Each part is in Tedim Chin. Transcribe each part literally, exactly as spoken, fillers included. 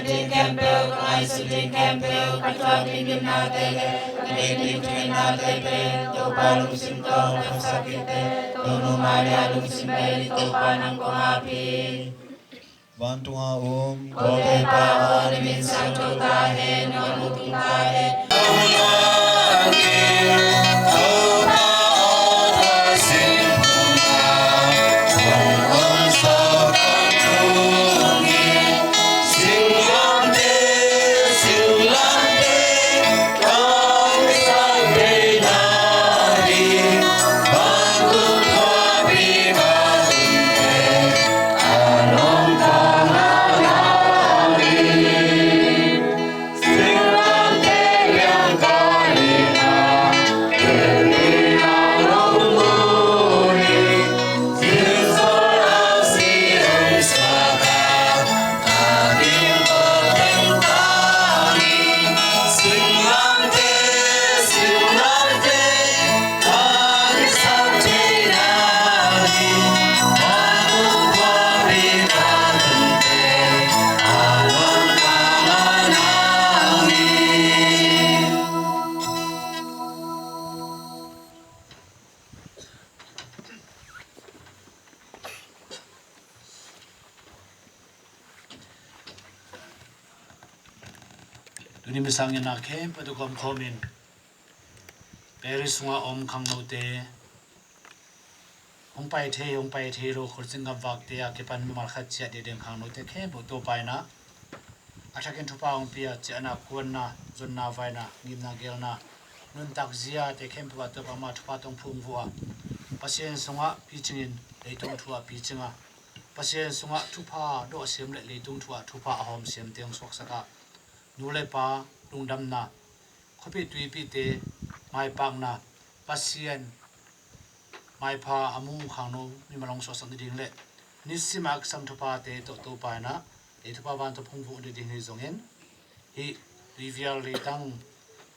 ding khempeuh, ka ngaihsut ding khempeuh, ka thuak ding gimnate le ka deih ding thungetnate pen Topa lungsim tawh damsak hi teh. Tonu Maria lungsim pen Topa nang kong ap hi. Vantunga om kote Pa aw, na min siangtho ta hen, na gam tung ta hen. Tuni misa ngitna khempeuh tawh gawmkhawmin Paris sungah om khangnote, hong pai thei, hong pai thei lo, khualzin gamvakte a kipan mimal khat ciah dingding khangnote khempeuh Topa in ah a thakin thupha hong pia, ciahna, kuanna, zonna, vaina, ngimna, geelna, nuntak ziate khempeuh ah Topa amah thupha tawh hong phungvuh a, Pasian sungah picingin leitung thu ah picing a, Pasian sungah thupha dawhsiam le leitung thu ah thupha a hawmsiamte hong suaksak a, nu le pa lungdamna, khuapih tuipihte maipakna, Pasian maipha a mu khangno mimal hong suahsak nading le nisim a kisam thuphate tawh Topa in ah lei thupha van tawh phungvuh nading hi zongin, hih tuivial leitang,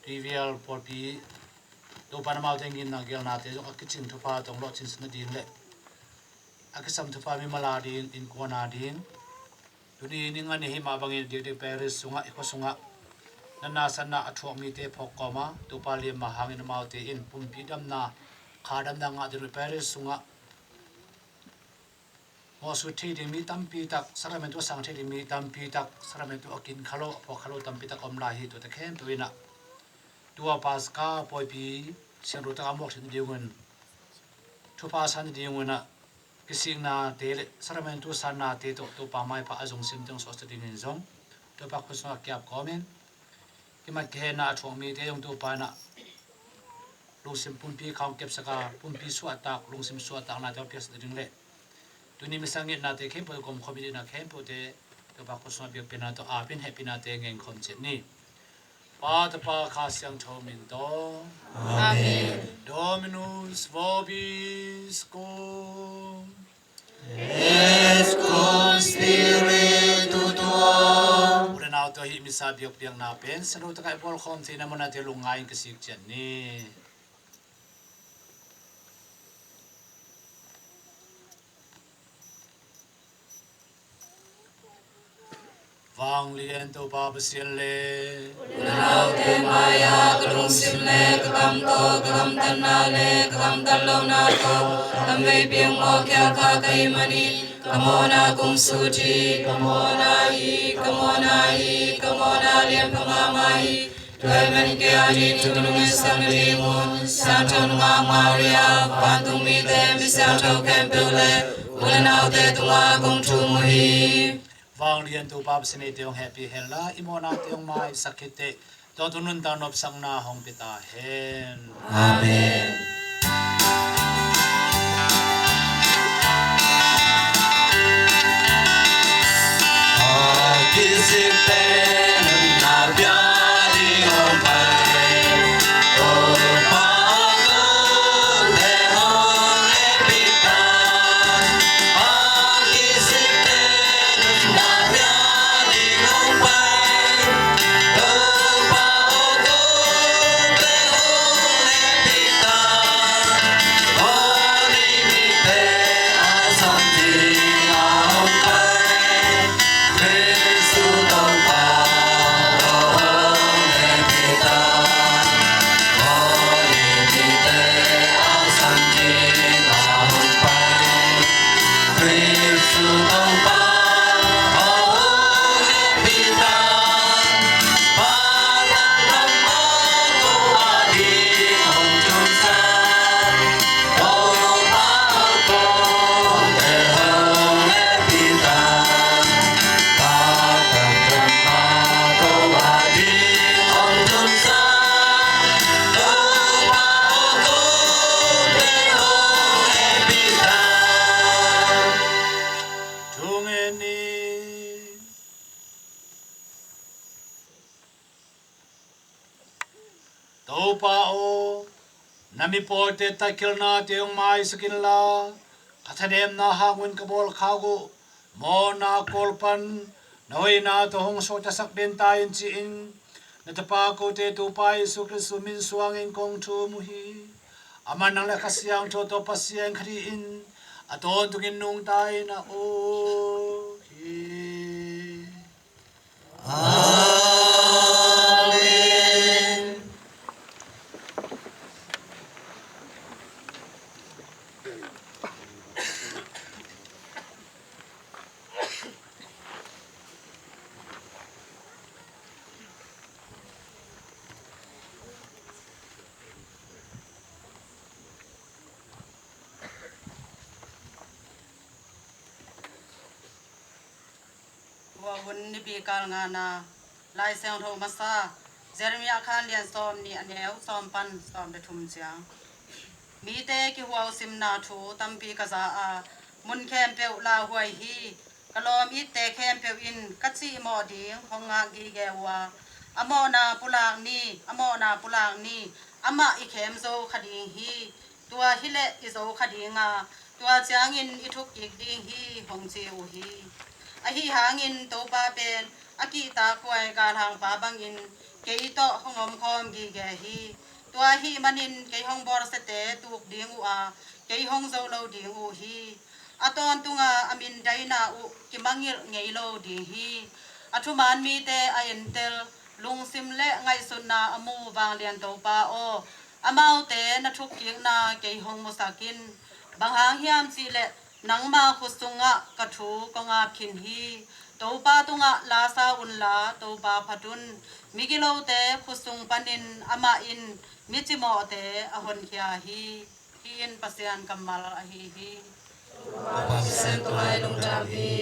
tuivial pawlpi Topa in amaute ngimna geelnate zong a kicing thupha tawh hong lawhcinsak nading le a kisam thupha mimal a ding, innkuan a ding, tuni ni nga ni hih mah bangin dikdik Paris sungah, i khua sungah natna satna a thuak mite phawk kawm a, Topa liamma hangin amaute in pumpi damna, kha damna ngah ding uh Paris sungah mawhsut thei ding mi tampi tak, sakramentu a sang thei ding mi tampi tak, sakramentu a kin kha lo, a phawk kha lo tampi tak om lai hi. Tuate khempeuh in ah tua Paska pawipi siangtho tak a muak theih nadingun, thupha a sa nadingun ah kisiknate le sakramentu sannate tawh Topa maipha a zong simte hong suaksak dingin zong Topa khut sungah kiap kawmin, kimat kihenna a thuak mite zong Topa in ah lungsim pumpi kha hong kepsak a, pumpi suahtak, lungsim suahtaknate hong piaksak ding le tuni misa ngitnate khempeuh, gawmkhawm i deihna khempeuhte Topa khut sungah biakpiakna tawh apin hehpihnate ngen khawm ciat ni. Pa, Tapa, Kha Siangtho min tawh. Amen. Dominus vobiscum. Et cum spiritu tuo. U le naute, hih misa biakpiakna pen siangtho tak a i bawl khawm theihna mun ah te lungngai in kisik ciat ni. Vanglian Topa Pasian le u le naute mai-ah ka lungsim le ka kam tawh, ka gamtatna le ka gamtat lohna tawh ka veipi hong mawhkhia kha ka hih manin ka mawhna kong sut hi. Ka mawhna hi, ka mawhna hi, ka mawhna lianpha mahmah hi. Tua ahih manin kei a ding thu ka lungsim a sak nadingun Siangtho Nungak Maria, vantung mite, mi siangtho khempeuh le u le naute tungah kong thum uh hi. Vanglian Topa Pasian, eite hong hehpih hen la, i mawhnate hong maisak khit teh, tua tung nuntak nopsakna hong pia ta hen. Amen. Topa aw, na mipawlte'te takilnate hong maisak inla, ka thademna hangun ka bawlkhak uh mawhna kawl pan na hoihna tawh hong suaktasak den ta in, ci-in na tapa kote Topa Jesu Khrist min suangin kong thum uh hi. Amah nang le Kha Siangtho tawh Pasian khat hi-in a tawntungin nungta in a aw hi. Amen. Tua hun nipi kal ngana Lai Siangtho masa Jeremiah khan lian sawm nih, a neu sawm pan sawm le thum ciang. Mite kihuau simna thu tampi ka za a, mun khempeuh lauhuai hi. Ka lawm itte khempeuh in ka cihmawh ding hong ngak gige uh a, a mawhna pulak ni, a mawhna pulak ni, amah i khem zo kha ding hi. Tua hileh i zo kha ding a, tua ciangin i thuk kik ding hi, hong ci uh hi. Ahi hangin Topa pen a kihtakhuai galhangpa bangin kei tawh hong omkhawm gige hi. Tua ahih manin kei hong bawlsiate tuk ding uh a, kei hong zo lo ding uh hi. A tawntunga a mindaina uh kimangngilh ngei lo ding hi. A thuman mite a entel, lungsim le ngaihsutna a mu vanglian Topa aw, amaute na thukkikna kei hong musak in. Bang hang hiam cihleh nangma khut sungah ka thu kong ap khin hi. Topa tungah la sa unla, Topa phat un. Migilote khut sung panin amah in mi cimawhte a honkhia hi. Hih in Pasian kammal ahi hi. Pasian tua i lungdam hi.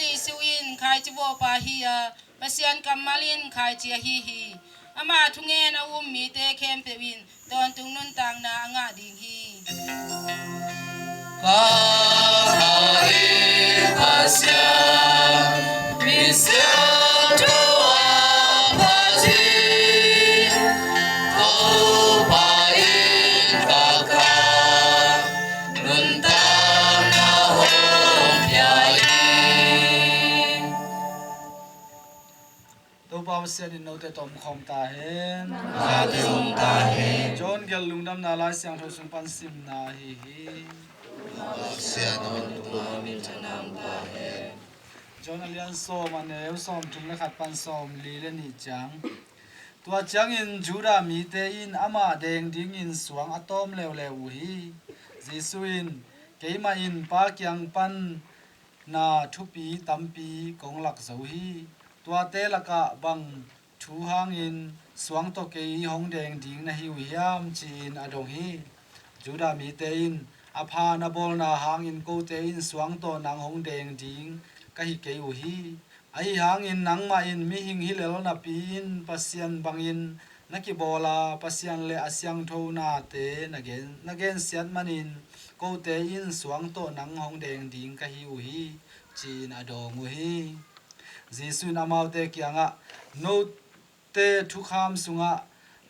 Jesu in khaici vawhpa hi a, Pasian kammal in khaici ahi hi. Ama thungen a um mite khempeuh in tawntung nuntakna a ngah ding hi. Ka kha in Pasian, mi siangtho a phat hi. Topa in ka kha, nuntakna hong pia hi. Topa Pasian in note tawh om khawm ta hen. Note tawh om ta hen. John gelh lungdamna Lai Siangtho sung pan simna ahi hi. Pasian in note tungah minthanna om ta hen. John a lian sawm, a neu sawmthum le khat pan sawmli le nih ciang. Tua ciangin Judah mite in amah deng dingin suang a tawm leuleu uh hi. Jesu in, "Keimah in Pa kiang pan na thupi tampi kong lak zo hi. Tuate lakah bang thu hangin suang tawh kei hong deng ding na hi uh hiam?" ci-in a dong hi. Judah mite in, "A pha na bawlna hangin kote in suang tawh nang hong deng ding ka hi kei uh hi. Ahi hangin nangmah in mihing hi lel napi-in Pasian bangin na kibawl a, Pasian le a siangtho nate na gen, na gensiat manin kote in suang tawh nang hong deng ding ka hi uh hi," ci-in a dawng uh hi. Jesu in amaute kiangah, "Note thukham sungah,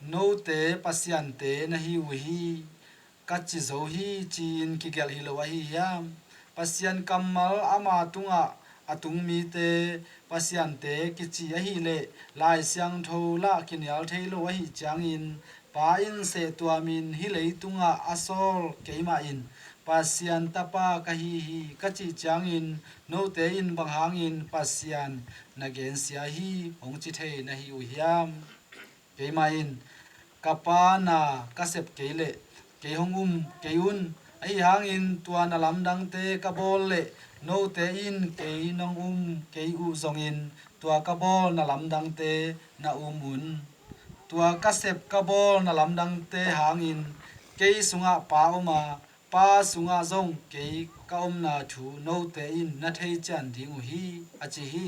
'Note pasiante na hi uh hi,' ka ci zo hi," ci-in kigelh hi lo ahi hiam? Pasian kammal ama tungah a tung mite pasiante kici ahileh Lai Siangtho lah kinial thei lo ahih ciangin, Pa in sehtuamin hih leitungah a sawl keimah in Pasian Tapa ka hi hi, ka cih ciangin note in bang hangin Pasian na gensia hi hong ci thei na hi uh hiam? Keimah in ka Pa na ka sep kei leh kei hong um kei un. Ahi hangin tua na lamdangte ka bawl leh note in kei nong um kei uh zongin tua ka bawl na lamdangte na um un. Tua ka sep ka bawl na lamdangte hangin kei sungah Pa om a, Pa sungah zong kei ka omna thu note in na thei cian ding uh hi, a ci hi.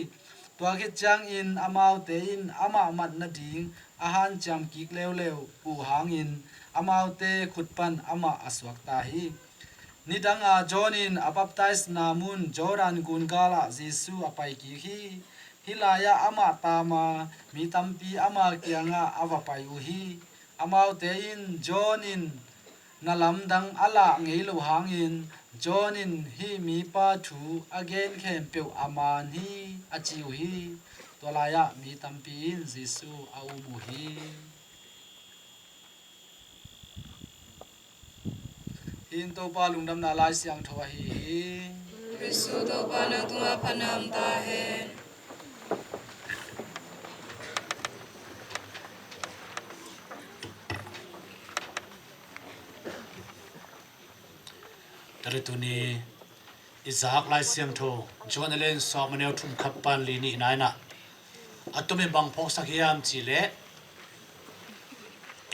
Tua khit ciangin amaute in amah mat nading a hanciam kik leuleu uh hangin amaute khut pan amah a suakta hi. Nidanga John in a baptisena mun Jordan gun galah Jesu a pai kik hi. Hih lai-ah amah taam a, mi tampi ama kiangah a va pai uh hi. Amaute in John in na lamdang a lah ngei lo hangin John in hih mipa thu a gen khempeuh a man hi, a ci uh hi. Tua lai-ah mi tampi in Jesu a um uh hi. Hih in Topa lungdamna Lai Siangtho ahi hi. Jesu Topa nang tungah phatna om ta hen. Tate tuni i zak Lai Siangtho John a lian sawm, a neu thum khat pan li nihna in ah a tumin bang phawksak hiam cihleh,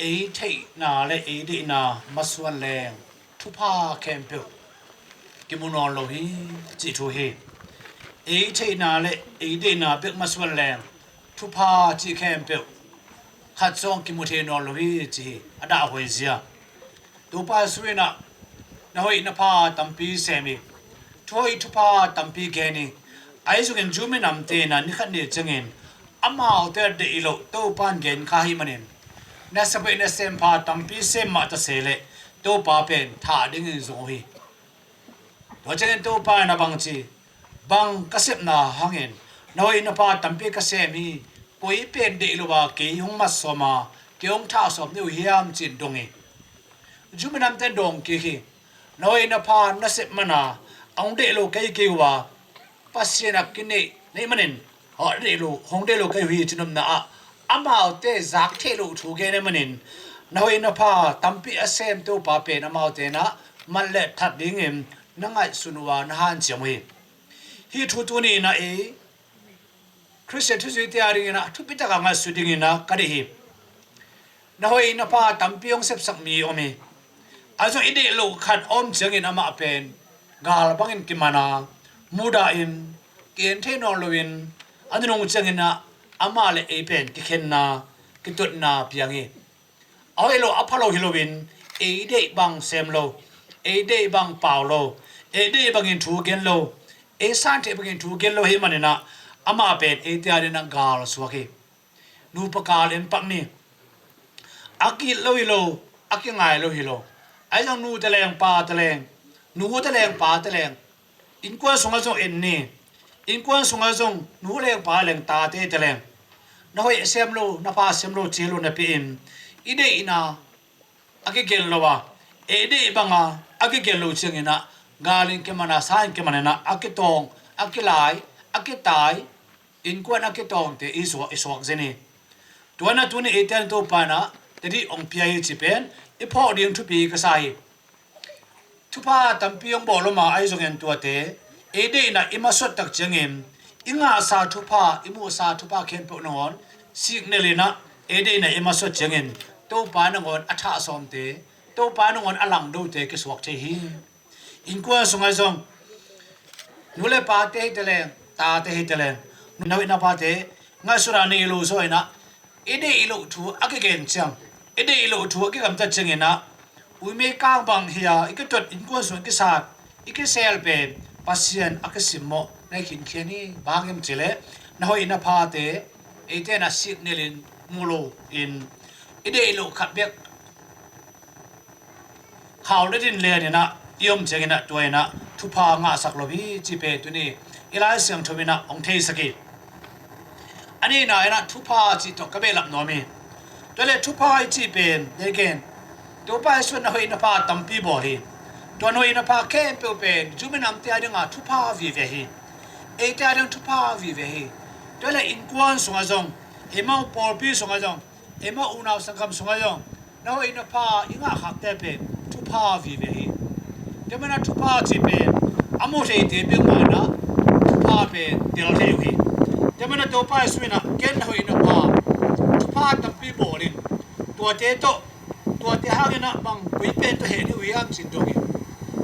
ei theihna le ei deihna masuan leng thupha khempeuh kimu nawn lo hi, cih thu hi. Ei theihna le ei deihna bek masuan leng thupha cih khempeuh khat zong kimu thei nawn lo hi, ci hi. A dahhuai zia. Topa Jesu in ah na hoih na pha tampi sem hi. Thuhoih thupha tampi gen hi. Ahi zongin Jew minamte in ah ni khat ni ciangin amaute deih loh Topa in gen kha ahih manin nasep hoih nasem pha tampi sem mah ta se leh Topa pen thah dingin zong uh hi. Tua ciangin Topa in a bang ci, bang ka sepna hangin na hoih na pha tampi ka sem hi, koi pen deih lo a kei hong mat sawm a, kei hong thah sawm ding uh hiam ci-in dong hi. Jew minamte in dawng kik hi. Na hoih na pha na sep man a, a hong deih lo ka hi kei uh a, Pasian a kineih na hih manin hong deih lo, hong deih lo ka hi uh hi, ci nopna ah amaute zak theih loh thu gen ahih manin na hoih na pha tampi a sem Topa pen amaute in ah mat le that dingin na ngaihsun uh a na hanciam uh hi. Hih thu tuni in ah ei Khristian thuzuite a dingin ah thupi tak a ngaihsut dingin ah ka deih hi. Na hoih na pha tampi hong sepsak mi om hi. A zong i deih loh khat a om ciangin amah pen gal bangin kiman a, mudah in, Ki-en thei nawn loin a nunung cianginah amah le ei pen kikhenna, kitotna piang hi. A hoih lo, a pha lo hi loin ei deih bang sem lo, ei deih bang pau lo, ei deih bangin thu gen lo, ei san theih bangin thu gen lo hi maninah amah pen eite adingin a gal suak hi. Nupa kal en pak ni. A ki-it lo hi lo, a kingai lo hi lo. Ahi zong nu teleng pa teleng, nu teleng pa teleng, innkuan sungah zong en ni. Innkuan sungah zong nu leng pa leng tate teleng, na hoih sem lo, na pha sem lo ci lo napi-in i deihna a kigen lo a, ei deih banga a kigen lo cianginah gal in kiman a, sa in kiman inah a kitawng, a kilai, a kitai, innkuan a kitawngte i suak, i suak zen hi. Tuana tuni eite an Topa inah tadih hong pia hi ci pen i phawk ding thupi ka sa hi. Thupha tampi hong bawl om a, ahi zongin tuate ei deihna i masuat tak ciangin i ngahsa thupha, i muhsa thupha khempeuh nangawn siknel inah ei deihna i masuat ciangin Topa nangawn a thah sawmte, Topa nangawn a langdote kisuak thei hi. Innkuan sungah zong nu le pate hi teleng, tate hi teleng, na hoih na phate ngaihsutna nei lo zaw inah i deih loh thu a kigen ciang, i deih loh thu a kigamtat cianginah uimei kang bang hi-a i kitot, innkuan sung i kisat, i kisel pen Pasian a kisimmawh nai khinkhian hi. Bang hang hiam cihleh na hoih na phate eite na siknel in mu lo in i deih loh khat bek khau le din len inah i om cianginah tua inah thupha ngahsak lo hi ci pen tuni i Lai Siangtho inah hong theisak hi. A nihna inah thupha cih tawh ka behlap nuam hi. Tua le thupha i cih pen dei gen, Topa Jesuh in na hoih na pha tampi bawl hi. Tua na hoih na pha khempeuh pen zu minamte adinga thupha vive hi. Eite ading thupha vive hi. Tua le innkuan sungah zong, eimau pawlpi sungah zong, eimau unau sanggam sungah zong na hoih na pha i ngahkhakte pen thupha vive hi. Tua mana thupha cih pen a muh theite bek mah inah thupha pen tel thei uh hi. Tua mana Topa Jesuh inah ken na hoih na pha thupha tampi bawl in, tuate tawh, tuate hanginah bang koi pen tawh heh ding uh hiam cin dong hi.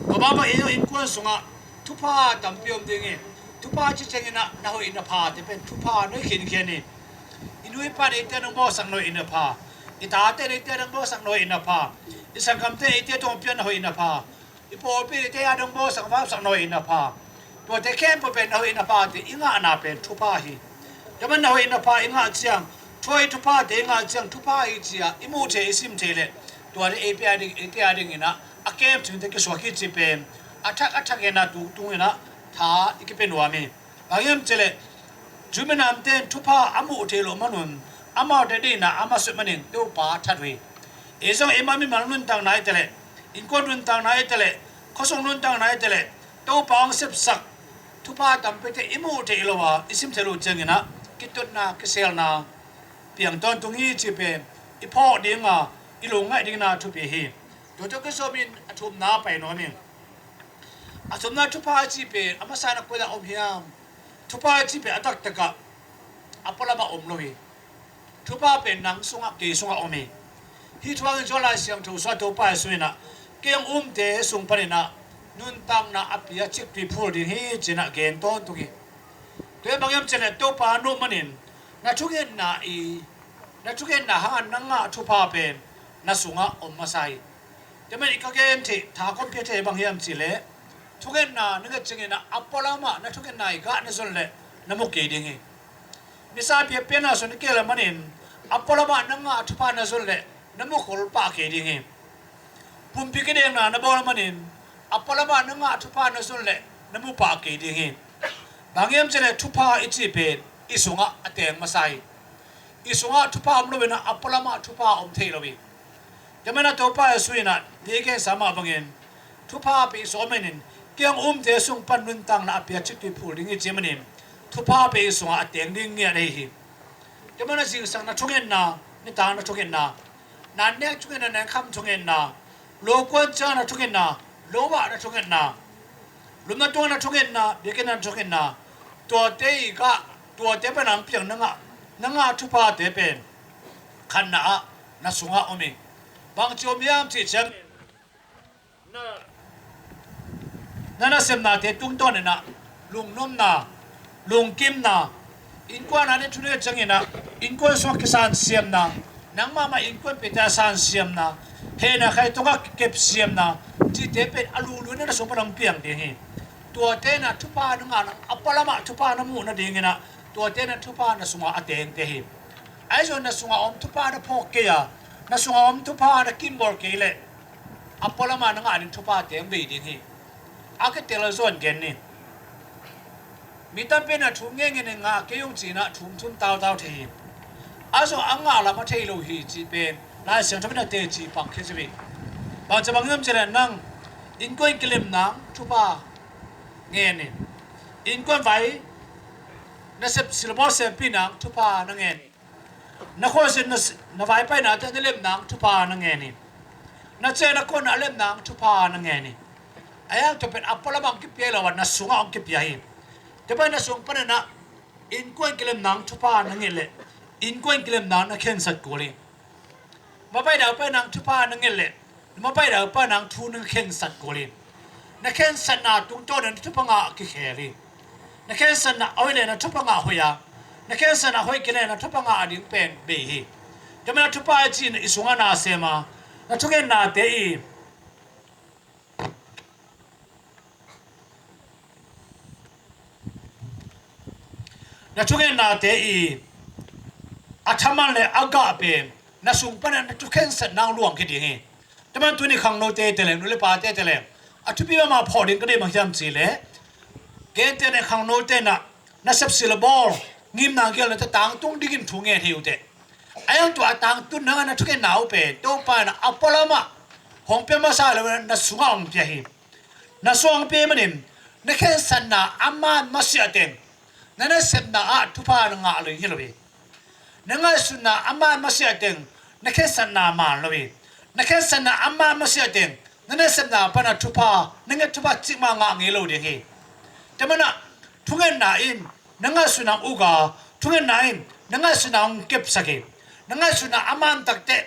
Tua bang bang ei innkuan sungah thupha tampi om ding hi. Thupha ci cianginah na hoih na phate pen thupha na hoih khinkhian hi. I nu i pa in eite ading bawlsak na hoih na pha, i tate in eite ading bawlsak na hoih na pha, i sanggamte in eite tawh hong piak na hoih na pha, i pawlpi in eite ading bawlsak vapsak na hoih na pha. Tuate khempeuh pen na hoih na phate i ngahna pen thupha hi. Tua man na hoih na pha i ngah ciang, thu hoih thuphate i ngah ciang thupha hi ci-a i muh thei, i sim thei leh tuate eite ading, eite adinginah a kem cingte kisuak hi ci pen a thak a thak inah tu tunginah tha i kipia nuam hi. Bang hiam cihleh zu minamte in thupha a muh thei loh manun amaute deihna a masuat manin Topa a that uh hi. Ei zong eimah mimal nuntakna hi teleh, innkuan nuntakna hi teleh, khuasung nuntakna hi teleh, Topa hong sepsak thupha tampite i muh theih loh a i sim theih loh cianginah kitotna, kiselna piang tawntung hi ci pen i phawk dinga i lungngaih dingna thupi hi. Tua tawh kizawmin a thumna pai nuam hi. A thumna thupha i cih pen a masa in a koi dah om hiam? Thupha i cih pen a taktakah a pualamah om lo hi. Thupha pen nang sungah, kei sungah om hi. Hih thu hangin zong Lai Siangtho sungah Topa Jesuh inah kei hong umte sung paninah nuntakna a pia ciktui phul ding hi cinah gen tawntung hi. Tua hi bang hiam cihleh Topa nuh manin na thungetna i, na thungetna hangah na ngah thupha pen na sungah om masa hi. Tua man i ka gen theih, tha kong pia thei bang hiam cihleh thungetna na nget cianginah a pualamah na thungetna i gah na zon leh na mu kei ding hi. Misa piapiana sung na kei leh manin a pualamah na ngah thupha na zon leh na mukhol pah kei ding hi. Pumpi kidekna na bawl manin a pualamah na ngah thupha na zon leh na mu pah kei ding hi. Bang hiam cihleh thupha i cih pen i sungah a teng masa hi. I sungah thupha om loinah a pualamah thupha om thei lo hi. Tua manah Topa Jesuh inah ni gensa mah bangin thupha pen i sungah om manin kei hong umte sung pan nuntakna a pia ciktui phul ding hi ci manin thupha pen i sungah a teng ding ngiat ahi hi. Tua manah zingsang na thungetna, nitak na thungetna, nannek thungetna, nankham thungetna, lokuan ciang na thungetna, lo ah na thungetna, lumna tungah na thungetna, biakinn na thungetna, tuate i gah, tuate pan a piang na ngah, na ngah thuphate pen khatna ah na sungah om hi. Bangci om hiam cih ciangin na, na nasepnate tungtawninah lungnopna, lungkimna, innkuan a ding thu nei ciangin ah, innkuan sungah kisansiamna, nangmah mah innkuan pete a sansiamna, hehna khai tungah kikepsiamna, cihte pen a lulun in na sung pan hong piang ding hi. Tuate in ah thupha na ngah, a pualamah thupha na muh nadingin ah, tuate in ah thupha na sungah a tengte hi. Ahi zong na sungah om thupha na phawk kei a, na sungah om thupha na kimbawl kei leh, a pualamah na ngah ding thupha teng bei ding hi. A kitel zaw in gen ni. Mi tampi in ah thu ngen ngen in ngah kei ung ci-in ah thum thum tautau thei hi. Ahi zong a ngah lam a thei lo hi cih pen Lai Siangtho in ah teci pangkhia ci hi. Bangci bang hiam cih leh nang innkuan kilemna thupha ngen ni. Innkuan vai nasep silbawl sempihna thupha na ngen ni. Na khuazin na, na vaipainate na lemna thupha na ngen hi. Na cina khuan a lemna thupha na ngen hi. A hiang tua pen a pualamah hong kipia hi lo a, na sungah hong kipia hi. Tua pen na sung panin ah innkuan kilemna thupha na nget leh, innkuan kilemna na khensat kul hi. Mapaina upaina thupha na nget leh, mapaina upaina thu na khensat kul hi. Na khensatna tungtawn in na thupha ngah kikhel hi. Na khensatna a hoih leh na thupha ngah hoih a, na khensatna hoih kei leh na thupha ngah a ding pen bei hi. Tua manin ah thupha i cih in i sungah na sem a, na thungennate i Na thungennate i a thaman le a gah pen na sung panin na thukhensatna hong luang khia ding hi. Tua manin tuni khangnote te le, nu le pate te le, a thupi mahmah phawk ding ka deih bang hiam cih leh, gente le khangnote in ah nasep silbawl, ngimna gelna te tangtung dingin thu ngen hi uh teh. A hiang tua a tangtun nang a na thungetna uh pen Topa in a pualamah hong pia masa lo, na sungah hong pia hi. Na sungah hong pia manin na khensatna a man masiah teng na nasepna ah thupha na ngah lo hi lo hi. Na ngaihsutna a man masiah teng na khensatna man lo hi. Na khensatna a man masiah teng na nasepna pan a thupha, na nget thupha cikmah ngah ngei lo ding hi. Tua manin ah thungetna in na ngaihsutna hong uk a, thungetna in na ngaihsutna hong kepsak hi. Na ngaihsutna a man tak teh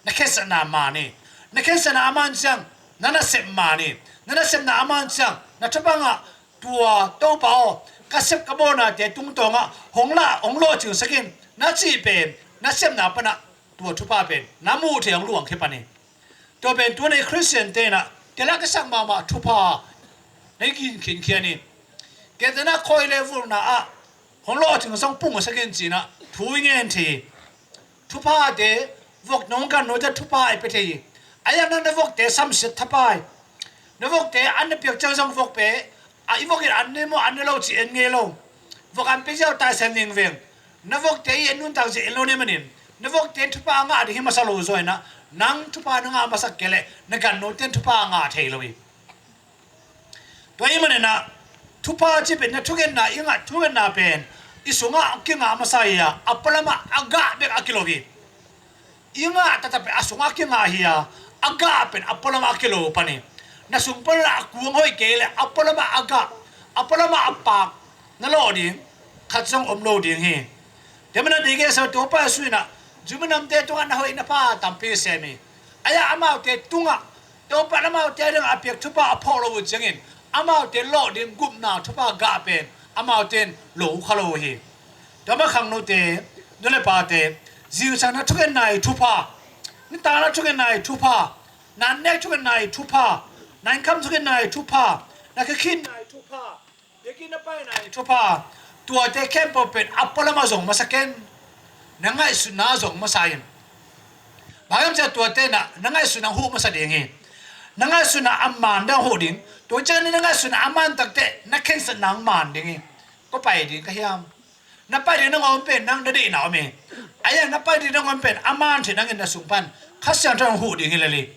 na khensatna man hi. Na khensatna a man ciang na nasep man hi. Na nasepna a man ciang na thupha ngah. Tua Topa aw, ka sep ka bawlnate tungtawngah hong lah, hong lawhcingsak in na cih pen nasepna pan ah tua thupha pen na muh theih hong luang khia pan hi. Tua pen tuni Khristiante in ah tel a kisak mahmah thupha na i kin khinkhian hi. Kei te na khawi le vulhna ah hong lawhcing zong pungsak in ci-in ah thu i ngen thei hi. Thuphate, vok nong gan note thupha i pia thei hi. A hiang nang na vokte samsiat thapha hi. Na vokte an na piak ciang zong vok pe a, i vok in an ne maw an ne lo cih en ngei lo. Vok an pe ziau taisem vengveng. Na vokte i en nuntak zia en lo na hih manin na vokte in thupha a ngah ding hi masa lo zaw in ah, nang thupha na ngah masak kei leh na gan note in thupha a ngah thei lo hi. Tua ahih manin ah thupha cih pen na thungetna, i ngah thungetna pen i sungah kingah masa hi a, a pualamah a gah bek a kilawh hi. I ngah taktak pen a sungah kingah hi a, a gah pen a pualamah a kilawh pan hi. Na sung pan a kuang hoih kei leh a pualamah a gah, a pualamah a paak na lawh ding khat zong om lo ding hi. Tua manin ah deih gehsa Topa Jesu in ah Jew minamte tungah na hoih na pha tampi sem hi. A hiang amaute tungah Topa in amaute a dingah a piak thupha a phawk lo uh ciangin amaute lawh ding gupna thupha gah pen amaute in lo kha lo uh hi. Tua manin khangnote, nu le pate, zingsang na thungetna i thupha, nitak na thungetna i thupha, na annek thungetna i thupha, na innkham thungetna i thupha, na kikhinna i thupha, biakinn na paina i thupha, tuate khempeuh pen a pualamah zong masa ken. Na ngaihsutna zong masa in. Bang hiam cih leh tuate in ah na ngaihsutna huh masa ding hi. Na ngaihsutna a man ding huh ding. Tua ciangin na ngaihsutna a man tak teh na khensatna hong man ding hi. Kua pai ding ka hiam? Na pai ding na ngawm pen nang na deihna om hi. A hiang na pai ding na ngawm pen a man theih nangin na sung pan Kha Siangtho in hong huh ding hi lel hi.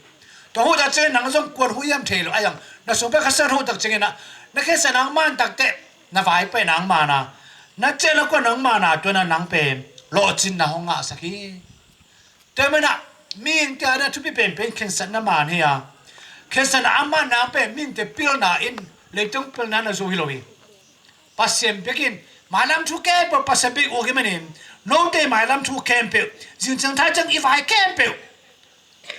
Tua huh tak ciangin nang zong kua'n huh hiam thei lo. A hiang na sung pan Kha Siangtho huh tak ciangin ah na khensatna hong man tak teh na vaipaina hong man a, na ciahna kua'n hong man a, tua in ah nang pen lawhcinna hong ngahsak hi. Tua manin ah mihingte ading a thupi penpen khensatna man hi a, khensatna a manna pen mihingte pilna in leitung pilna na zo hi lo hi. Pasian biakinn mailam thu khempeuh Pasian biakinn uk ahih manin note mailam thu khempeuh zingsang thai ciang i vai khempeuh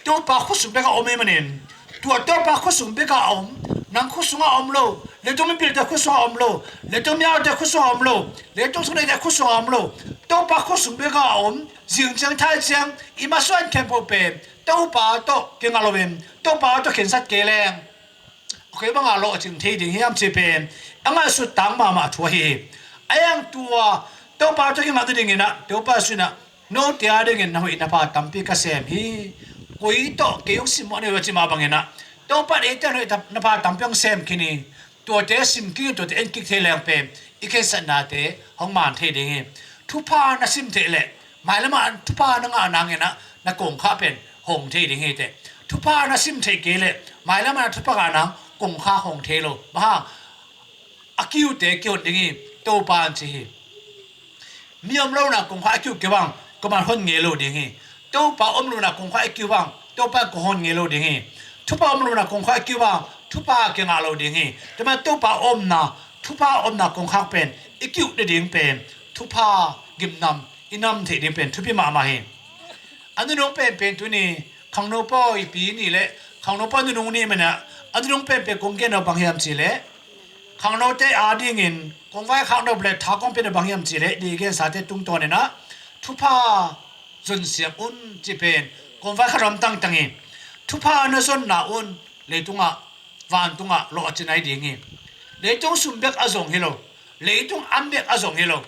Topa khuasung bek a om ahih manin tua Topa khuasung bek a om Nang khut sungah a om lo, leitung mipilte khut sungah a om lo, leitung miaute khut sungah a om lo, leitung sung neite khut sungah a om lo, Topa khut sung bekah a om, zing ciang thai ciang i masuan khempeuh pen Topa tawh kingah loin Topa tawh khensat kei leng, a koi bangah lawhcing thei ding hiam cih pen a ngaihsut tang mahmah thu ahi hi. A yang tua Topa tawh kingah nadingin ah Topa sungah note a dingin na hoih na pha tampi ka sem hi. Koi tawh kei hong simmawh ni uh a ci mah bangin ah Topa in eite in hoih na pha tampi hong sem khin hi. Tuate sim kik in tuate en kik thei leng pen i khensatnate hong man thei ding hi. Thupha na sim theih leh mailamah thupha na ngah nangin ah na kongkhak pen hong thei ding hi teh. Thupha na sim theih kei leh mailamah thupha ngah nang kongkhak hong thei lo. Bang hang? A kiute kihon ding hi. Topa in ci hi. Mi om lohna kongkhak a kiu kei bang kuaman hon ngei lo ding hi. Topa om lohna kongkhak a kiu bang Topa in kong hon ngei lo ding hi. Thupha om lohna kongkhak a kiu bang thupha kingah lo ding hi. Tua man Topa omna, thupha omna kongkhak pen i kiuh nading pen thupha gimnam i nam theih ding pen thupi mahmah hi. A nunung penpen tuni khangno pawipi ni le khangno pawi nunung ni manah a nunung penpen kong gen lo bang hiam cih leh, khangnote adingin kong vaikhak nop le tha kong pia nop bang hiam cih leh, di gensate tungtawnin ah thupha zon siam un cih pen kong vaikhak nop tangtang hi. Thupha na zonna un leitungah vantungah lawhcing nai ding hi. Leitung sum bek a zong hi lo, leitung an bek a zong hi lo.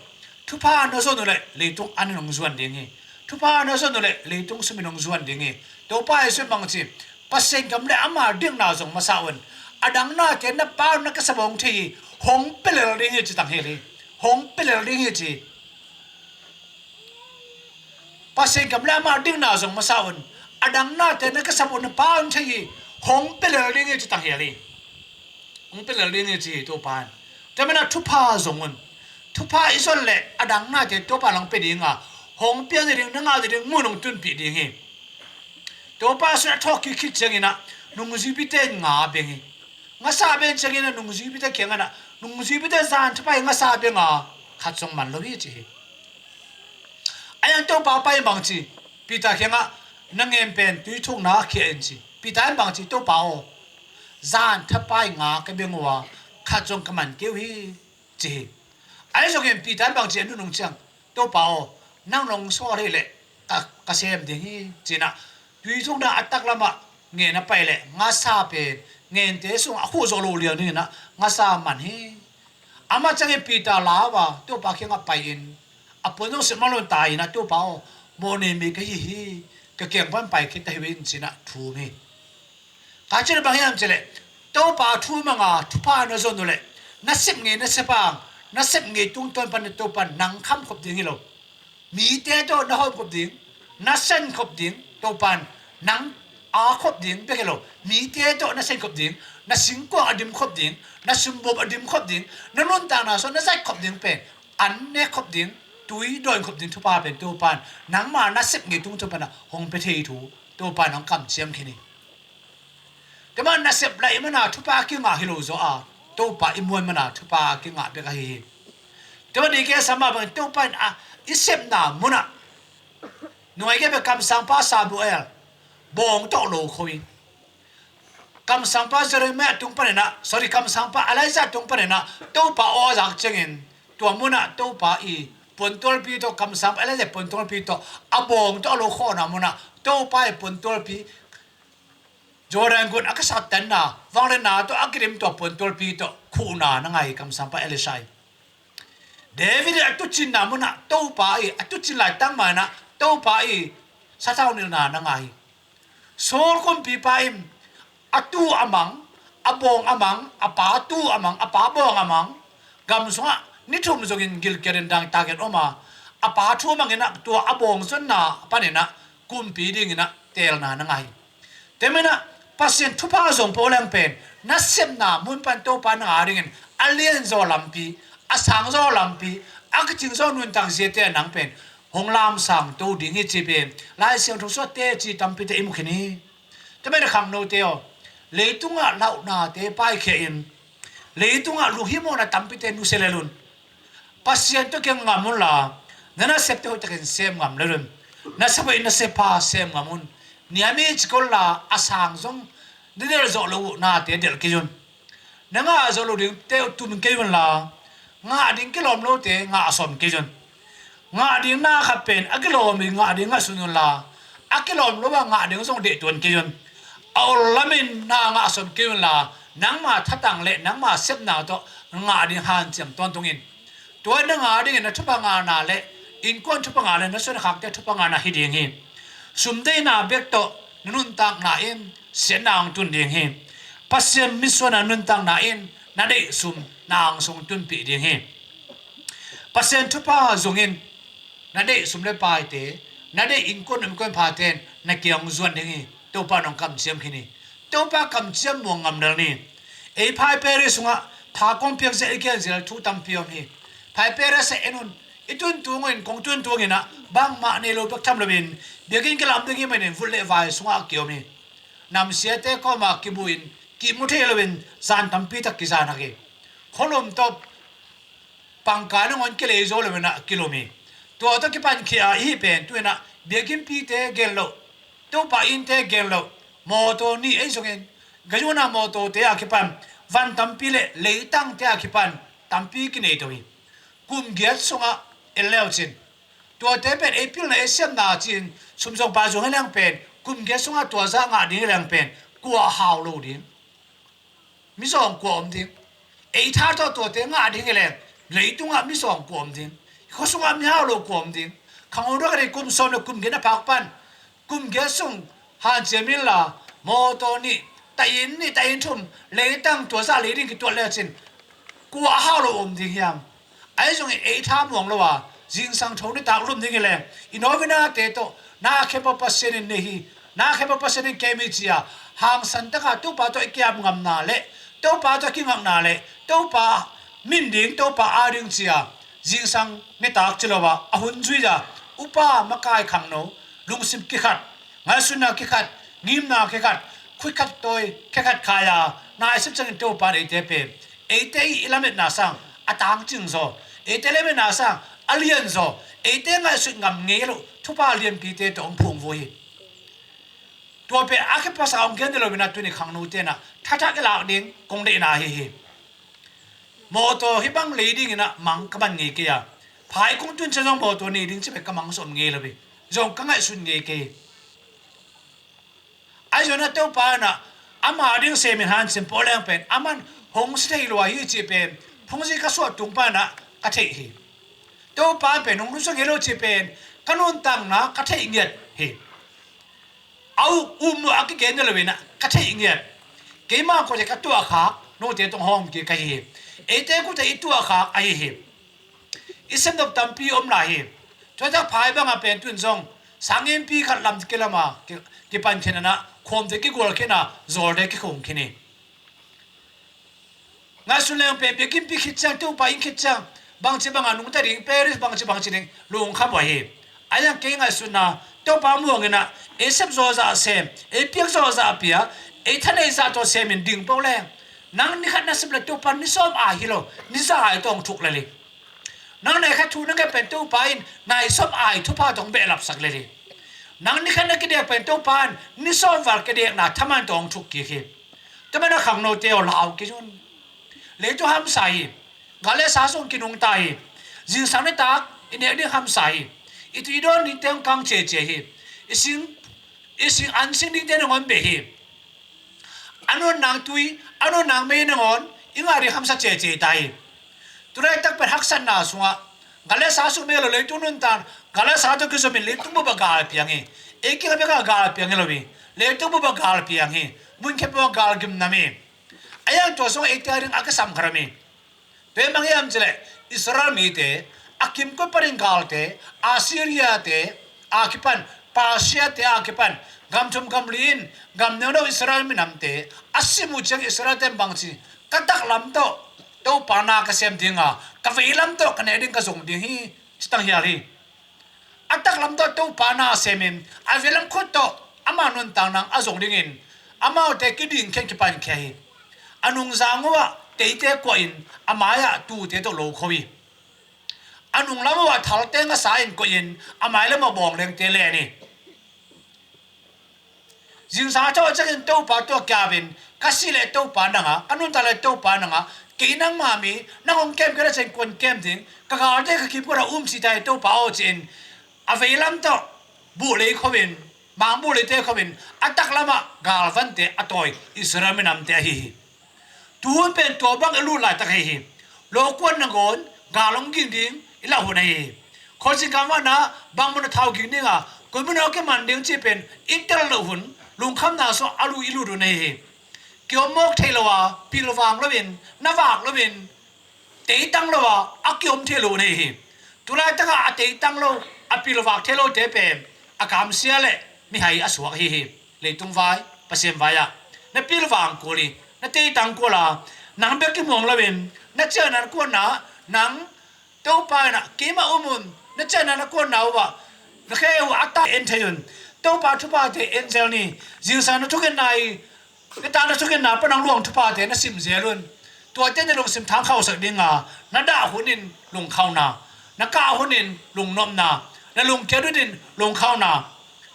Thupha na zon uh leh leitung an in hong zuan ding hi. Thupha na zon uh leh leitung sum in hong zuan ding hi. Topa Jesuh in bang ci? Pasian gam le ama dikna zong masa un. A dang nate na pau na kisap hong thei hi. Hong pia lel ding hi ci tang hi. Hong pia lel ding hi ci. Pasian gam le ama dikna zong masa un. A dang nate na kisap un na pau hong thei hi. Hong pia lel ding hi ci tang hi. Hong pia lel ding hi ci hi Topa in. Tua manah thupha zong un. Thupha i zon leh a dang nate Topa in hong pia ding a, hong piak nading, na ngah nading mun hong tunpih ding hi. Topa Jesuh in a thawhkik khit ciangin ah nungzuipite in nga beng hi. Ngasa beng ciangin ah nungzuipite kiangah, nungzuipite zan thupha hi ngasa beng a, khat zong man lo hi ci hi. A yang Topa pai in bang ci? Peter kiangah na ngen pen tui thukna ah khia in ci. Peter in bang ci? Topa aw, zan thupha hi nga ka beng uh a, khat zong ka man kei uh hi ci hi. Ahi zongin Peter in bang ci a nunung ciang? Topa aw, nang nong sawl hi leh ka, ka sem ding hi ci-in ah tui thukna a taklamah ngen a pai leh ngasa pen ngente sungah a khuh zawh loh liang dingin ah ngasa man hi. Amah ciangin Peter lau a Topa kiangah pai-in a puan zong silh man lo-in tai-in ah Topa aw, mawhnei mei ka hi hi, ka kiang pan pai khit ta hi ve in ci-in ah thum hi. Ka cih bang hiam cih leh Topa thu manga thupha na zon uh leh na sep ngei na sep ang, na sep ngei tungtawn pan na Topa in nang kham khop ding hi lo. Mite tawh na hawm khop ding, na sen khop ding Topa in nang a khop ding bek hi lo. Mite tawh na sen khop ding, na singkuang a dim khop ding, na sumbawm a dim khop ding, na nuntakna sung na zat khop ding pen, an nek khop ding, tui dawn khop ding thupha pen Topa in nangma na sep ngei tungtawn pan a hong pia thei thu Topa in hong kamciam khin hi. Tua mah nasep laih mana thupha a kingah hi lo zaw a, Topa i muan mana thupha a kingah bek ahi hi. Tua mah ding kei sam mah bangin Topa in a i sepna munah nungai kei bek kamsangpa Samuel bawng tawh lo kho in, kamsangpa Jeremiah tung paninah, sorry, kamsangpa Elijah tung paninah Topa aw a zak ciangin tua munah Topa i puantualpi tawh, kamsangpa Elijah puantualpi tawh a bawng tawh a lo khawhna munah Topa i puantualpi Jordan gun a kisattanna, vangliatna tawh a kidim tua puantualpi tawh khuhna na ngah hi kamsangpa Elisha i. David in a tucinna munah Topa i a tucin laitak manah Topa i sathau nilhna na ngah hi. Saul kumpipa in a tu a mang, a bawng a mang, a pa tu a mang, a pa bawng a mang, gam sungah ni thum zongin gilkialin dangtakin om a, a pa thu manginah tua a bawng zonna paninah kumpi dinginah teelna na ngah hi. Tua manah Pasian thupha zong pawh leng pen nasepna mun pan Topa nang a dingin a lianzaw lampi, a sangzaw lampi, a kicingzaw nuntak ziate a nang pen hong lamsang to ding hi ci pen Lai Siangtho suatte ci tampite i mu khin hi. Tua manah khangnote aw, leitungah lauhnate paikhia in leitungah lunghimawhna tampite nusia lel un. Pasian tawh kiang ngam unla, na nasepte hoihtakin sem ngam lel un. Na sep hoih na sep pha sem ngam un. Niami cikol la a sang zong na delh zawh loh uh nate delh kei un. Na ngah zo lo dingte uh tum kei unla, ngah ding kilawm lote ngah sawm kei un. Ngah ding na khat pen a kilawm in ngah ding ngaihsun unla, a kilawm lo a ngah ding zong deih tuan kei un. A ol lamin na ngah sawm kei unla, nangma thatang le nangma sepna tawh ngah ding hanciam tawntung in. Tua na ngah dingin na thupha ngahna le innkuan thupha ngah le na suankhakte thupha ngahna hi ding hi. Sum deihna bek tawh na nuntakna in siatna hong tun ding hi. Pasian mitsuanna nuntakna in na deih sum na angsunga tunpih ding hi. Pasian thupha zongin na deih sum le paite, na deih innkuan um innkuan phate in na kiang hong zuan ding hi. Topa in hong kamciam khin hi. Topa kamciam muang ngam lel ni. Ei Phai Parish sungah pha kong piak zel i gen zel thu tampi om hi. Phai Parish ah en un, i tun tung in kong tun tung in ah bangmah nei lo bek tham loin biakinn kilam ding hi manin vut le vai sungah a kiom hi. Namsiate kawma kibu in kimu thei loin zan tampi tak kizan hak hi. Khualum tawh pangkai nangawn kilei zo lo in ah kilum hi. Tua tawh kipan khia i hih pen tu in ah biakinnpite gen lo, Topa innte gen lo, mawtaw nih ei zongin gayuna mawtawte a kipan van tampi le leitangte a kipan tampi kinei to hi. Kum giat sungah en leucin tuate pen ei pilna ei siamna cin sum zong pai zong hi leng pen kum giat sungah tua zah ngah ding hi leng pen kua hau lo ding. Mizawng kua om ding? Ei tha tawh tuate ngah ding hi leng leitungah mizawng kua om ding? Khua sungah mihau lo kua om ding? Khangno rak a ding kum sawm le kum giat na phak pan kum giat sung hanciam inla mawtaw nih, tahin nih, tahin thum, leitang tua zah lei ding kituat lecin kua a hau lo om ding hiam? Ahi zongin ei tha muang lo a zingsang tho nitak lum ding hi leng i novinate tawh na khempeuh Pasian in nei hi. Na khempeuh Pasian in kem hi ci-a hangsan taka Topa tawh i kiap ngamna le Topa tawh kingakna le Topa min ding, Topa a ding ci-a zingsang nitak ci lo a a hun zui a upa makai khangno lungsim kikhat, ngaihsutna kikhat, ngimna kikhat, khut khat tawi khe khat khai a naisip ciangin Topa in eite pen eite i lametna sang a tangcing zaw, eite lametna sang a lian zaw, eite ngaihsut ngam ngei lo thupha lianpite tawh hong phungvuh hi. Tua pen a khe pasa hong gen ni lo in ah tuni khangnote in ah thathak i lak ding kong deihna ahi hi. Mawtaw hih bang lei dingin ah mang ka man ngei kei a, phai kong tun ciang zong mawtaw nei ding ci pen ka mang sawm ngei lo hi. Zong ka ngaihsun ngei kei hi. Ahi zongin ah Topa in ah ama ding semin hanciam pawh leng pen aman hong si thei lua hi cih pen phungzi ka suah tung pan ah ka theih hi. Topa pen hong lungsuak ngei lo cih pen ka nuntakna ka theih ngiat hi. A uk um uh a kigen ni lo in ah ka theih ngiat. Keimah kua ci ka tuahkhak note tawh hawm kik ka hi hi. Eite kuta i tuahkhak ahi hi. I semnop tampi om lai hi. Tua tak phai bangah pen tun zong sanginpi khat lam kilam a ki- kipan khin a, khuamte kigual khin a, zawlte kikhung khin hi. Ngaihsun leng pen biakinnpi khit ciang, Topa inn khit ciang bangci banga nungta ding, Parish bangci bangci ding lungkham uh ahi. A yang kei ngaihsutna Topa muang in ah ei sep zawzah sem, ei piak zawzah pia, ei thanei zah tawh semin ding peuh leng nang nikhat na sep le Topa ni sawm ai hi lo, ni za ai tawh hong thuk lel hi. Nang nai khat thu na ngen pen Topa in nai sawm ai thupha tawh hong behlapsak lel hi. Nang nikhat na kidiak pen Topa in ni sawm val kidiakna thaman tawh hong thuk kik hi. Tua manin a khangnote aw, lau kei un. Leitung hamsa hi. Gal le sa sung kinungta hi. Zingsang nitak i nek ding hamsa hi. I tui i dawn dingte hong kang cece hi. I sing, i sing an sing dingte nangawn beh hi. A nunna tui, a nunna mei nangawn i ngah ding hamsa cece ta hi. Tulaitak pen haksatna sungah gal le sa sung mei lo, leitung nuntakna gal le sa tawh kizomin leitung bup ah gal piang hi. Ei kiang bek ah gal piang hi lo hi. Leitung bup ah gal piang hi. Mun khempeuh ah gal gimnam hi. A yang tua sungah eite a ding a kisam khat om hi. Tua hi bang hiam cileh Israel mite a kimkot panin galte, Assyria-te a kipan, Persia-te a kipan, gam thum gam li in gam neuno Israel minamte a sim uh ciang Israel-te in bangci, ka taklam tawh Topa na ka sem dinga, ka veilam tawh ka neh ding ka zong ding hi, ci tanghial hi. A taklam tawh Topa na semin a veilam khut tawh ama nuntakna a zong dingin amaute kidingkhian kipankhia hi. A nungzang uhah teite kuahin a mai-ah tuute tawh lokho hi. A nunglam uhah thalte ngasa in koihin a mailam ah bawnglengte len hi. Zingsang a thawh ciangin Topa tawh kiapin, ka sih leh Topa nangah, ka nuntak leh Topa nangah, kei nangma mi, nang hong kem kei leh ciang kuan kem ding, ka galte ka kimkuan a um cita hi Topa aw ci-in, a veilam tawh buh lei khawmin, mangbuh leite khawmin, a taklamah galvante a tawi Israel minamte ahi hi. Tuhun pen tua bang i lut laitak ahi hi. Lawkuan nangawn gal hong ging ding i lah hun ahi hi. Khualzin kamvana bang mun a thau ging dinga, koi mun a kiman ding cih pen i tel loh hun, lungkhamna sungah a lui i lut hun ahi hi. Kiom mawk theih lo a, pilvang loin, na vak loin, teitang lo a, a kiom thei lo hun ahi hi. Tulaitakah a teitang lo, a pilvak thei lote pen a kamsia leh mihai a suak ahi hi. Leitung vai, Pasian vai-ah na pilvang kul hi, na teitang kul a, nang bek kimuang loin, na ciahna na kuanna, nang Topa inah keimah um un, na ciahna na kuanna uhah na khe uh a ta en thei un. Topa thuphate en zel ni. Zingsang na thugenna i, na ta na thugenna pan nang luang thuphate na sim zel un. Tuate na lungsim thang khauhsak dinga, na dah hunin lungkhauna, na kah hunin lungnopna, na lungkiat hunin lungkhauna.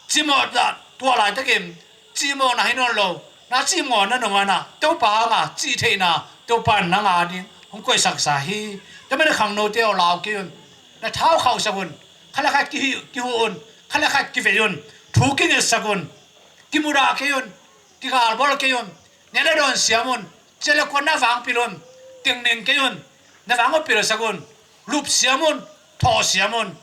Cimawh dah tua laitakin cimawhna hi nawn lo. Na cimawhna nungana Topa hanga cih theihna Topa in nang a ding hong koihsaksa hi. Tua manin khangnote aw, lau kei un. Na thau khauhsak un. Khat le khat kihuh un. Khat le khat kivei un. Thu kingetsak un. Kimudah kei un. Kigalbawl kei un. Neh le dawn siam un. Ciah le kuan na vangpil un. Tengneng kei un. Na vang uh pilsak un. Lup siam un. Thawh siam un.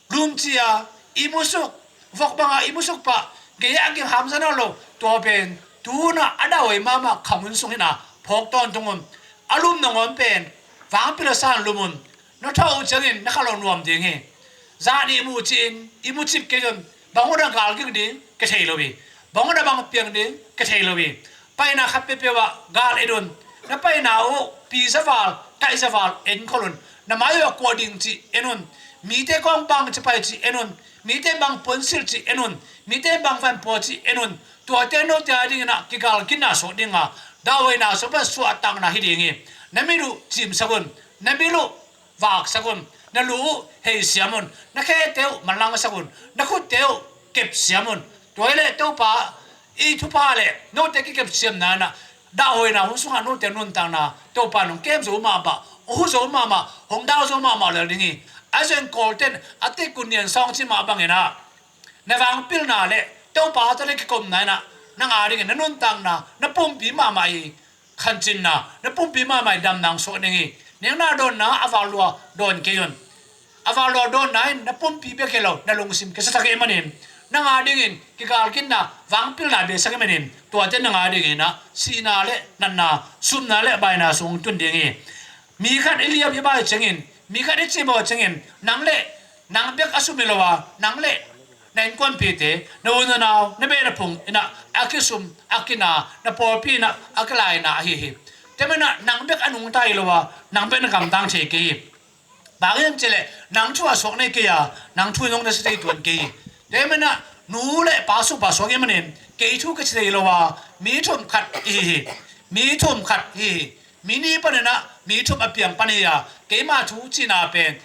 Lum cia i musuk, vok banga i musuk pah, gei a ging hamsa nawn lo. Tua pen tunah a dauhoi mahmah khang hun sung hinah phawk tawntung un. A lum nangawn pen vangpil a san lum un. Na thawh uh ciangin na kha lo nuam ding hi. Zah nih muh cihin i mucip kei un. Bang hun a gal ging ding ka thei lo hi. Bang hun a bang piang ding ka thei lo hi. Paina khat peuhpeuh ah gal et un. Na paina uh pi zaval, kaih zaval enkhol un. Na mai uh a kuah ding cih en un. Mite kong bang ci pai cih en un. Mite bang puansilh cih en un. Mite bang vanpua cih en un. Tuate note a dinginah kigalkinna suak dinga, dauhoina suak pan suahtakna hi ding hi. Na mit uh cimsak un. Na bil uh vaksak un. Na lu uh heisiam un. Na khete uh manlangsak un. Na khutte uh kepsiam un. Tua hileh Topa i thupha le note kikepsiamna inah, dauhoina hun sungah note nuntakna Topa in hong kem zo mahmah, hong hu zo mahmah, hong dau zo mahmah lel ding hi. A zeng kawlten a tikun nian sawng ci mah banginah, na vangpilna le Topa tawh na kikomna inah nang a dingin na nuntakna na pumpi mahmah hi. Khancinna na pumpi mahmah hi. Damna hong suak ding hi. Nengna dawnna a val lua dawn kei un. A val lua dawnna in na pumpi bek hi lo, na lungsim kisa thak hi manin, nang a dingin kigalkinna, vangpilna biasak hi manin, tuate nang a dinginah sihna le natna, supna le baina sung tun ding hi. Mi khat i liam i bai ciangin, mi khat i cimawh ciangin, nang le nang bek a sum hi lo a, nang le na innkuanpihte, na u na nau, na beh na phung inah a kisum, a kina, na pawlpi inah a kilaina ahi hi. Tua maninah nang bek a nungta hi lo a, nang bek na gamdang thei kei hi. Bang hiam cihleh nang thu a suak nei kei a, nang thu in hong na sia thei tuan kei hi. Tua maninah nu le pa sung pa suak hi manin, kei thu ka ci thei lo a, mi thum khat ihi hi. Mi thum khat ihi hi. Mi nih paninah mi thum a piang pan hi a, keima thu cihna pen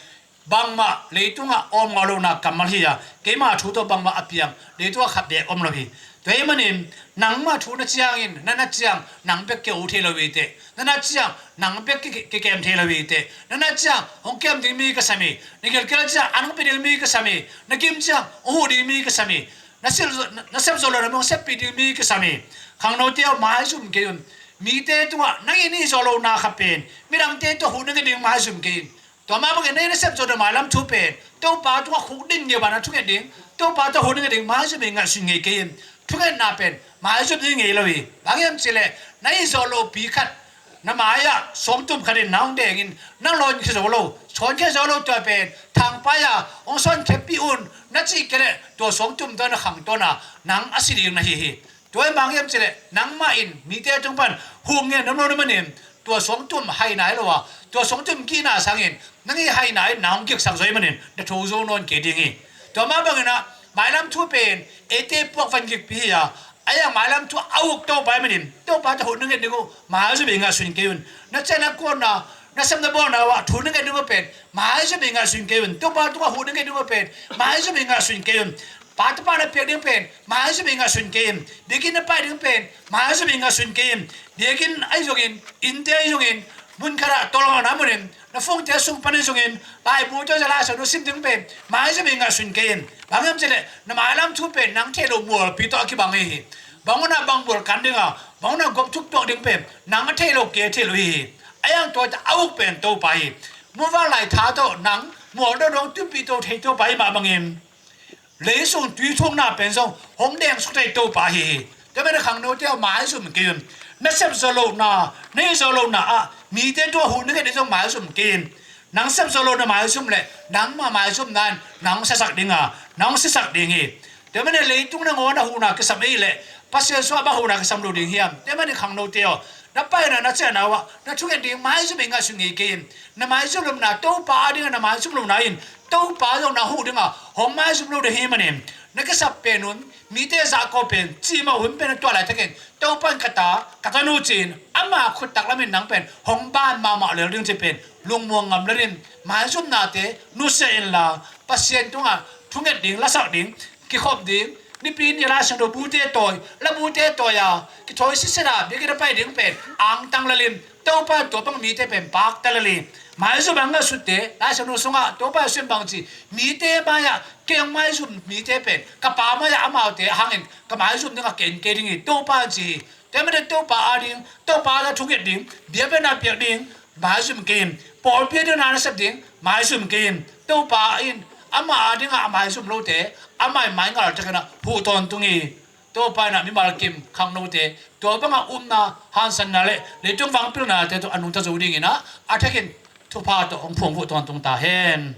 bangmah leitungah awm ngau lohna kammal hi a, keima thu tawh bangmah a piang leitungah khat beek om lo hi. Tua hi manin nangmah thu na ciangin, na na ciang nang bek ke u thei lo hi teh, na na ciang nang bek ke, ke, ke kem thei lo hi teh, na na ciang hong kem ding mi ka sam hi, na gilkial ciang an hong pia ding mi ka sam hi, na gim ciang hong huh ding mi ka sam hi, na sil, na, na sep zo lo na hong seppih ding mi ka sam hi. Khangnote aw, maizum kei un. Mite tungah nang in i zawh lohna kha pen midangte tawh huh na nget ding maizum kei in. Tua mah bangin na in na sep zo na mailam thu pen Topa tungah khukdin ngei bana thunget ding, Topa tawh hun ngei ding maizum i ngaihsun ngei kei in. Thungetna pen maizum i ngei lo hi. Bang hiam cihleh na i zawh lohpi khat na mai-ah suangtum khat in na hong dengin na lawnkhia zo lo, sawnkhia zo lo, tua pen thangpai-a hong sawnkhia pih un na cih kei leh tua suangtum tawh na khangtawn a nang a si ding na hi hi. Tua in bang hiam cihleh nangmah in mite tung pan huh ngen na nuam lo na manin, tua suangtum haina hi lo a, tua suangtum kihna sangin nang i haina in na hong giksak zo hi manin na tho zo nawn kei ding hi. Tua mah banginah mailam thu pen eite puak van gikpi hi a, a iang mailam thu a uk Topa hi manin Topa tawh huh na nget ding uh maizum i ngaihsun kei un. Na ciahna kuanna, na sepna bawlna uh ah thu na nget ding uh pen maizum i ngaihsun kei un. Topa tungah huh na nget ding uh pen maizum i ngaihsun kei un. Pa tapa na piak ding pen maizum in ngaihsun kei in. Biakinn na pai ding pen maizum in ngaihsun kei in. Biakinn ahi zongin, innte ahi zongin, mun khat ah tawlnga na munin, na phungte sung pan ahi zongin, laibu tawh za laisang na sim ding pen maizum in ngaihsun kei in. Bang hiam cih leh na mailam thu pen nang theih loh mualpi tawh a kibang hi. Bang hun ah bang mual kan ding a, bang hun ah gop thuk tuak ding pen nang a theih loh kei a theih loh hi. A yang tua a uk pen Topa hi. Muvanlai tha tawh nang mual dawdawng tuipi to thei Topa hi mah bangin leisung tui thukna pen zong hong deng suk thei Topa hi hi. Tua manin khangnote aw, maizum kei un. Na sep zawh lohna, na hih zawh lohna ah mite tua huh na nget ding zong maizum kei in. Nang sep zawh lohna maizum leh nangmah maizumna in nang hong siasak ding a, nang hong siasak ding hi. Tua manin leitung nangawn a huhna kisam ahih leh Pasian sungah bang huhna kisam lo ding hiam? Tua manin khangnote aw, na paina na ciahna uh ah na thunget ding maizum in ngaihsun ngei kei in. Na maizum lohna, Topa adingin na maizum lohna in Topa zong na huh ding a, hong maizum lo ding hi manin, na kisap pen un, mite zahkawh pen cimawh hun pen a tuah laitakin Topa in ka ta, ka tanu ci-in ama khut taklam in nang pen hong ban mahmah lel ding cih pen lungmuang ngam lel in, maizumnate nusia inla, Pasian tungah thunget ding, lasak ding, kikhop ding, nipi ni a Lai Siangtho bute tawi, la bute tawi a kithawi sitset a biakinn a pai ding pen angtang lel in, Topa in tua bang mite pen pakta lel hi. Maizum a ngaihsutte, Lai Siangtho sungah Topa in a sim bang ci, mite mai-ah kei hong maizum mite pen ka Pa mai-ah amaute hangin ka maizum ding a ken kei ding hi, Topa in ci hi. Tua manin Topa ading, Topa ading thunget ding, biakpiakna piak ding maizum kei in. Pawlpi ading na na sep ding maizum kei in. Topa in ama adingah a maizum lote amah in maingal takin a huh tawntung hi. Topa in a mimal kim khangnote tua bangah upna, hansanna le leitung vangpilnate tawh a nungta zo dingin a, a thakin thupha tawh hong phuang huh tawntung ta hen.